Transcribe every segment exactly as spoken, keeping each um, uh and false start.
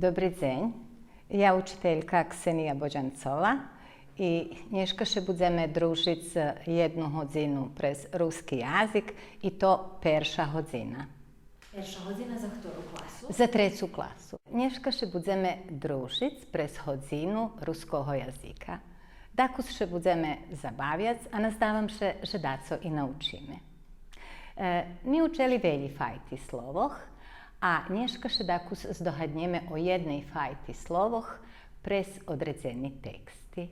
Добри дзень. Я учителька Ксения Бодзянцова и нєшка ше будземе дружиц єдну годзину през руски язик, и то перша годзина. Перша годзина за хтору класу? За трецу класу. Нєшка ше будземе дружиц през годзину руского язика. Дакус ше будземе забавяц, а наздавам ше же дацо и научиме. Е, ми учели велї файти словох, а нєшка ше дакус здогаднєме о єдней файти словох през одредзени тексти.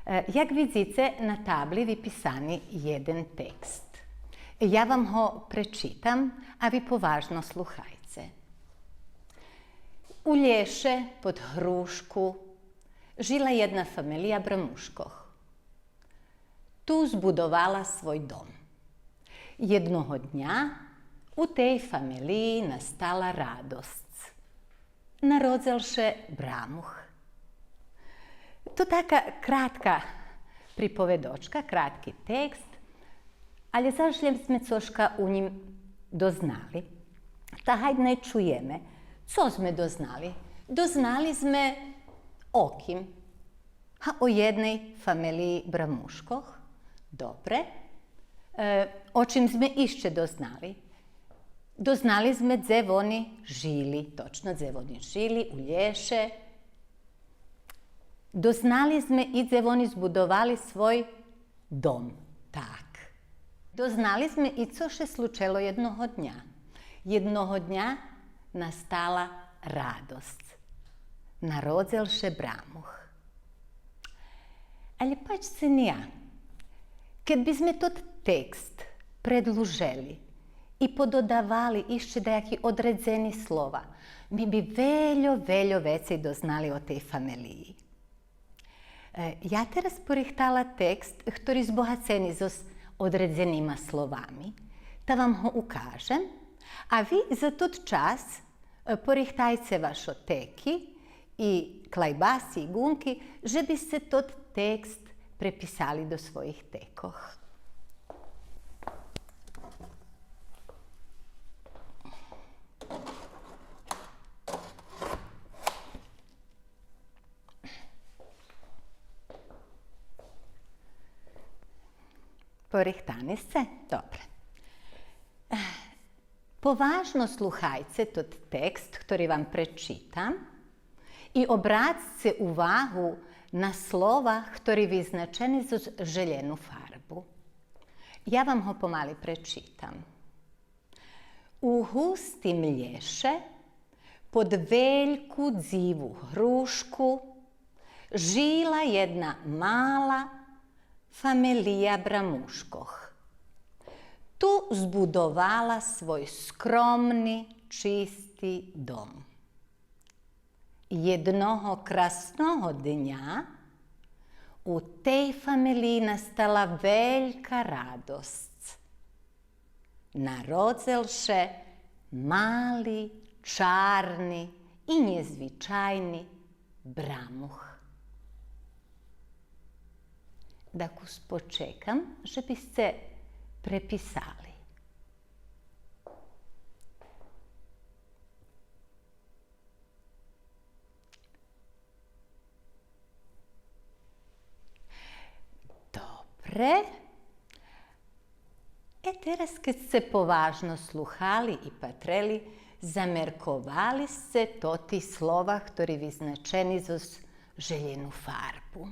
Е, як видзице, на табли виписани єден текст. Я вам го пречитам, а ви поважно слухайце. У лєше под Грушку жила єдна фамелия Брамушкох. Ту збудовала свой дом. Єдного дня у тей фамелиї настала радосц. Народзел ше Брамух. То така кратка приповедочка, кратки текст, алє заш лєм зме цошка у нїм дознали. Та гайд най чуєме. Цо зме дознали? Дознали зме о ким? Га, о єдней фамелиї Брамушкох. Добре. Е, о чим зме ище дознали? Дознали зме дзе вони жили, точно, дзе вони жили, у лєше. Дознали зме и дзе вони збудовали свой дом. Так. Дознали зме и цо ше случело єдного дня. Єдного дня настала радосц. Народзел ше Брамух. Алє пачце нє, кед би зме тот текст предлужели и пододавали ище даяки одредзени слова, ми би вельо, вельо вецей дознали о тей фамелиї. Е, я тераз порихтала текст хтори збогацени зоз одредзенима словами, та вам го укажем, а ви за тот час, е, порихтайце вашо теки и клайбаси и ґунки, же би сце тот текст преписали до своїх текох. Порихтани сце? Добре. Поважно слухайце тот текст хтори вам пречитам и обрацце увагу на слова хтори визначени зоз желєну фарбу. Я вам го помали пречитам. У густим лєше под вельку дзиву грушку жила єдна мала фамелия Брамушкох. Ту збудовала свой скромни, чисти дом. Єдного красного дня у тей фамелиї настала велька радосц. Народзел ше мали, чарни и нєзвичайни Брамух. Дакус почекам же би сце преписали. Добре. Е, тераз, кед сце поважно слухали и патрели, замерковали сце тоти слова хтори визначени зоз желєну фарбу.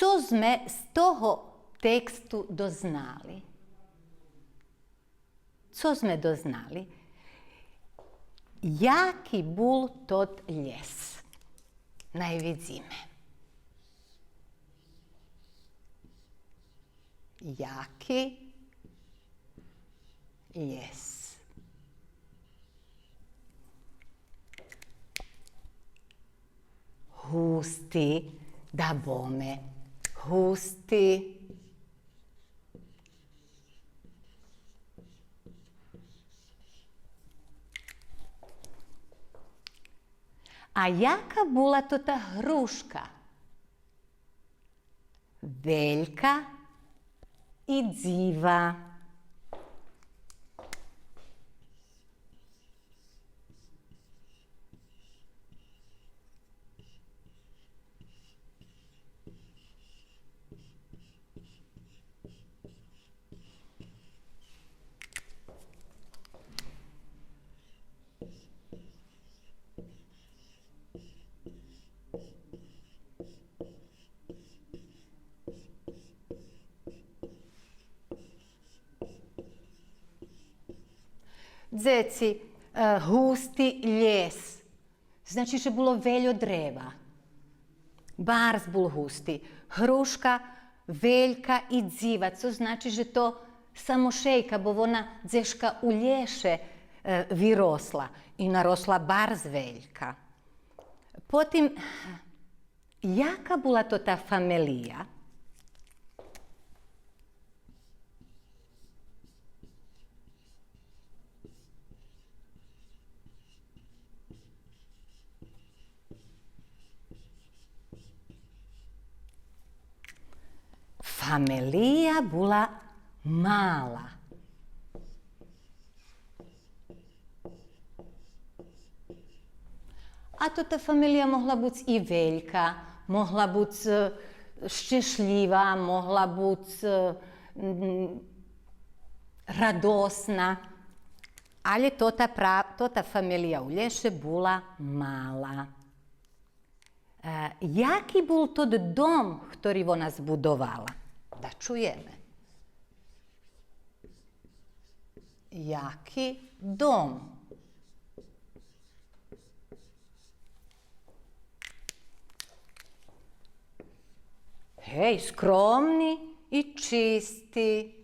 Цо зме з того тексту дознали? Цо зме дознали? Яки бул тот лєс? Най видзиме. Яки лєс? Густи, да боме. Густи. А яка була тота грушка? Велька и дзива. Дзеци, е, густи лєс. Значи же було вельо древа. Барз бул густи. Грушка велька и дзива, цо значи же то само шейка, бо вона дзешка у лєше, е, виросла и наросла барз велька. Потим, яка була тота фамелия? Фамелия була мала. А тота фамелия могла буц и велька, могла буц, е, щешлїва, могла буц, е, м, радосна. Але тота пра-, тота фамелия у лєше була мала. Е, яки бул тот дом, хтори вона збудовала? Да чуєме. Яки дом? Гей, скромни и чисти.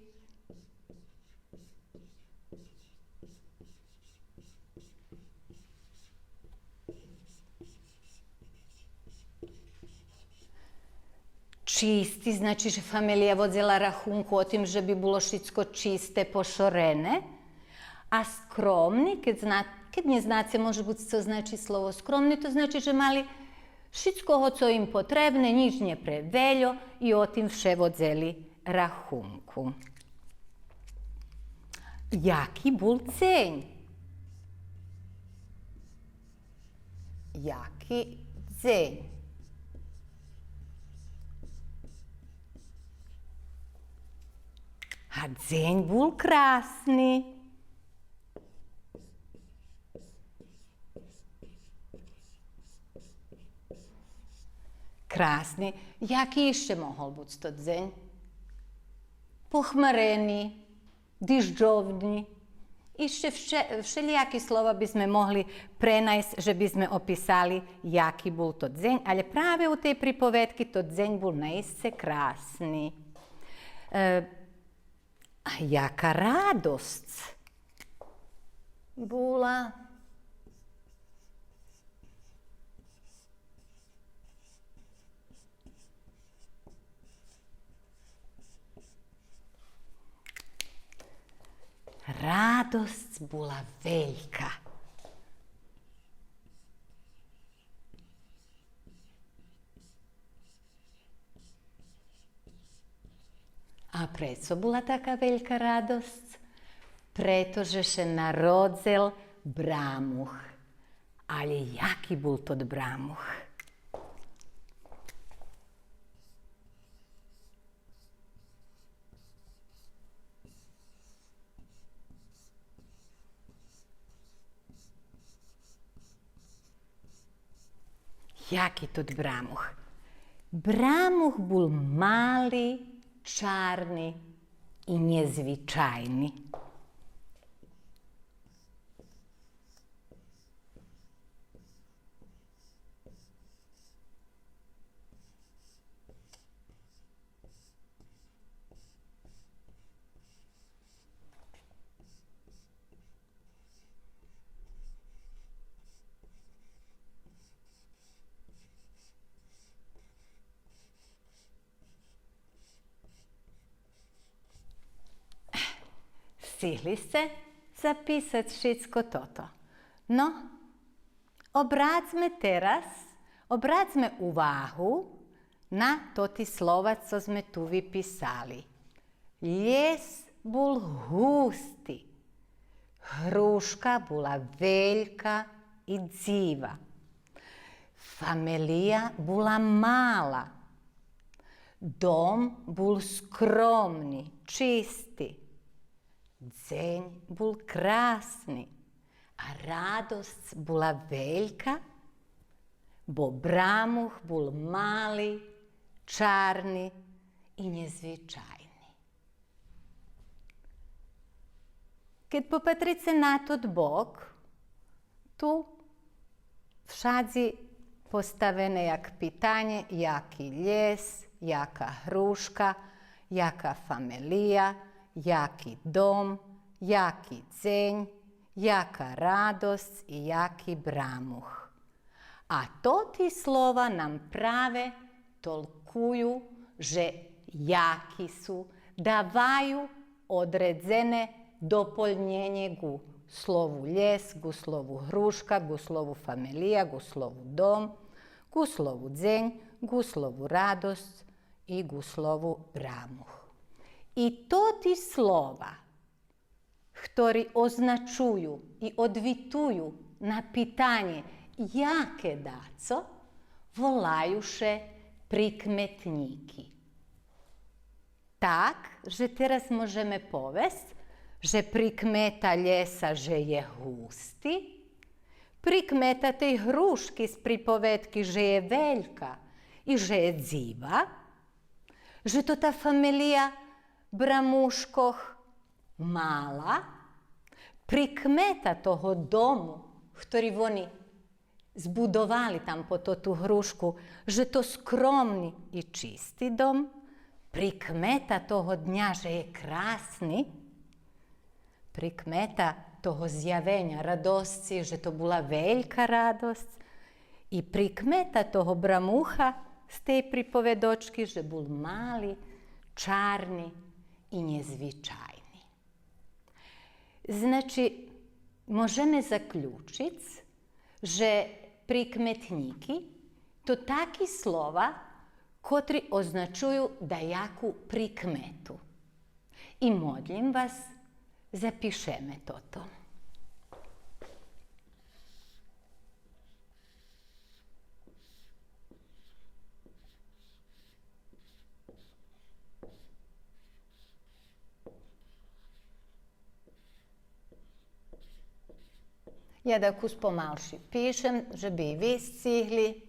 Чисти, значи же фамелия водзела рахунку о тим же би було шицко чисте, пошорене. А скромни, кед зна-, кед нє знаце, може буц, цо значи слово скромни, то значи же мали шицкого цо им потребне, нїч нє превельо и о тим вше водзели рахунку. Яки бул дзень? Яки дзень? А дзень бул красни. Красни. Яки ище могол буц тот дзень? Похмарени, дижджовни. Ище вше-, вшелїяки слова би зме могли пренайсц же би зме описали яки бул тот дзень, але праве у тей приповедки тот дзень бул наисце красни. Е, А яка радосц була? Радосц була велька. А прецо була така велька радосц? Прето же ше народзел брамух. Але яки бул тот брамух? Яки тот брамух? Брамух бул мали, чарни и нєзвичайни. Стигли сце записац шицко тото? Но, обрацме тераз, обрацме увагу на тоти слова цо зме ту виписали. Лєс бул густи, грушка була велька и дзива, фамелия була мала, дом бул скромни, чисти, дзень бул красни, а радосц була велька, бо брамух бул мали, чарни и нєзвичайни. Кед попатрице на тот бок, ту вшадзи поставене як питанє: яки лєс, яка грушка, яка фамелия, яки дом, яки дзень, яка радосц и яки брамух. А тоти слова нам праве толкую же яки су, даваю одредзене дополнєнє ґу слову лєс, ґу слову грушка, ґу слову фамелия, ґу слову дом, ґу слову дзень, ґу слову радосц и ґу слову брамух. И тоти слова хтори означую и одвитую на питанє яке дацо, волаю ше прикметнїки. Так же тераз можеме повесц же прикмета лєса же є густи, прикмета тей грушки з приповедки же є велька и же є дзива, же то та фамелия Брамушкох мала, прикмета того дому, хтори вони збудовали там по тоту грушку, же то скромни и чисти дом, прикмета того дня же є красни, прикмета того зявеня радосци, же то була велька радосц, и прикмета того брамуха з тей приповедочки, же бул мали, чарни и нєзвичайни. Значи, можеме заключиц же прикметнїки то таки слова котри означую даяку прикмету. И модлїм вас, запишеме тото. Я дакус помалши пишем, же би и ви сцигли.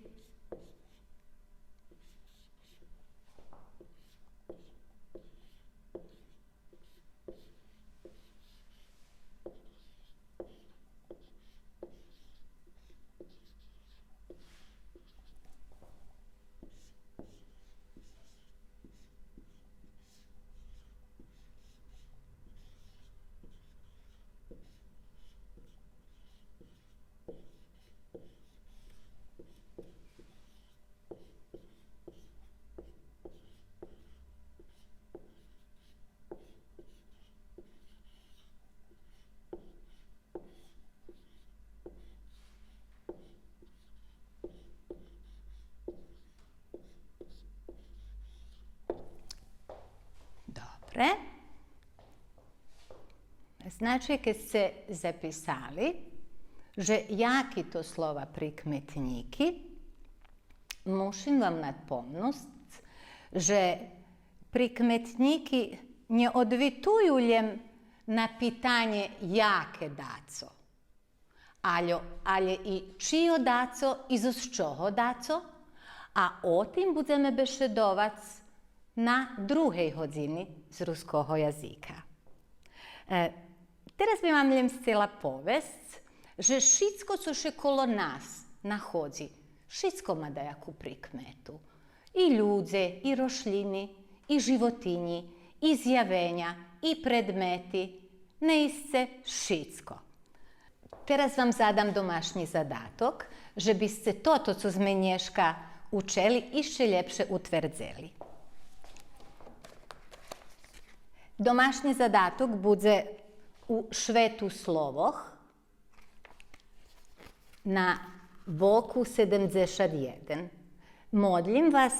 Добре. Значи, кед сце записали же яки то слова прикметнїки, мушим вам напомнуц же прикметнїки нє одвитую лєм на питанє яке дацо, алє, алє и чийо дацо и зоз чого дацо, а о тим будземе бешедовац на другей годзини з руского язика. Е, тераз би вам лєм сцела повесц же шицко цо ше коло нас находзи, шицко ма даяку прикмету. И людзе, и рошлїни, и животинї, и зявеня, и предмети, наисце шицко. Тераз вам задам домашнї задаток, же би сце тото цо зме нєшка учели ище лєпше утвердзели. Домашнї задаток будзе у швету словох на боку седемдзешат єден. Модлїм вас,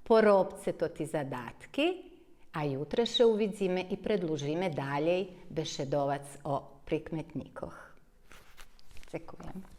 поробце тоти задатки, а ютре ше увидзиме и предлужиме далєй бешедовац о прикметнїкох. Дзекуєм.